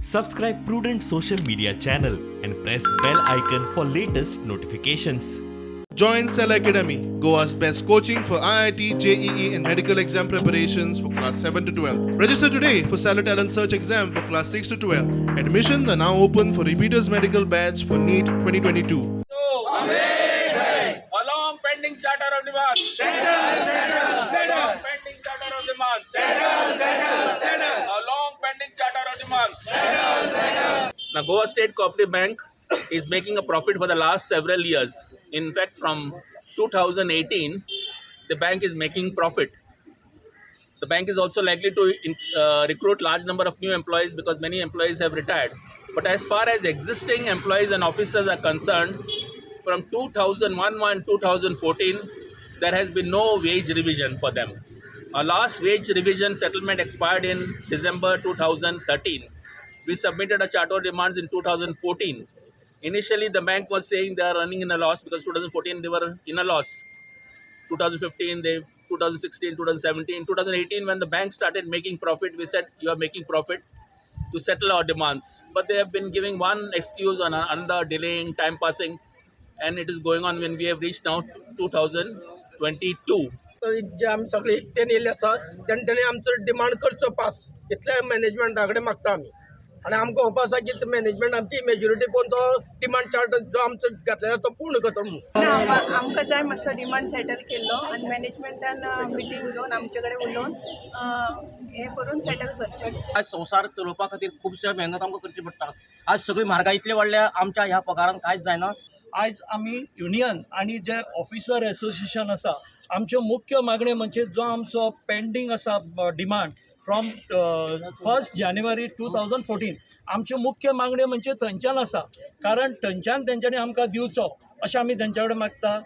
Subscribe Prudent Social Media channel and press bell icon for latest notifications. Join Cell Academy, Goa's best coaching for IIT, JEE, and medical exam preparations for class 7 to 12. Register today for Stellar Talent Search exam for class 6 to 12. Admissions are now open for repeaters medical batch for NEET 2022. A long pending charter of demands. Settle, settle, settle. Pending charter of demands. Settle, settle, settle. A long pending charter of demands. Settle, settle. Now, Goa State Cooperative Bank is making a profit for the last several years. In fact, from 2018, the bank is making profit. The bank is also likely to recruit large number of new employees because many employees have retired. But as far as existing employees and officers are concerned, from 2001 2014, there has been no wage revision for them. Our last wage revision settlement expired in December 2013. We submitted a charter of demands in 2014. Initially, the bank was saying they are running in a loss because 2014 they were in a loss. 2015 they 2016, 2017, 2018, when the bank started making profit, we said you are making profit to settle our demands, but they have been giving one excuse on another, delaying, time passing, and it is going on when we have reached now 2022. तर जे आमी सगळे एकट्यान येयल्ले आसा, तेणें तेणी आमचो demand करचो पास, इतले मॅनेजमेंटा कडेन मागता आमी. आनी आमकां होप आसा की मॅनेजमेंट आमची मेजॉरिटी पळोवन तो डिमांड चार्ट जो आमचो घातलेलो तो पूर्ण करता म्हणून. ना, आमकां जाय मातसो डिमांड सेटल केल्लो आनी मॅनेजमेंटान मिटींग घेवन आमचे कडेन उलोवन हें करून सेटल करचें. आज संवसार चलोवपा खातीर खुबशे मेहनत आमकां करची पडटा. आज सगळी म्हारगाय इतली वाडल्या, आमच्या ह्या पगारान कांयच जायना. आयज आमी युनियन आनी जे ऑफिसर एसोसिएशन आसा, आमच्यो मुख्य मागण्यो म्हणजे जो आमचो पेंडींग आसा demand from 1 January 2014, आमच्यो मुख्य मागण्यो म्हणजे थंयच्यान आसा, कारण थंयच्यान तेंच्यांनी आमकां दिवचो अशें आमी तेंच्या कडेन मागता.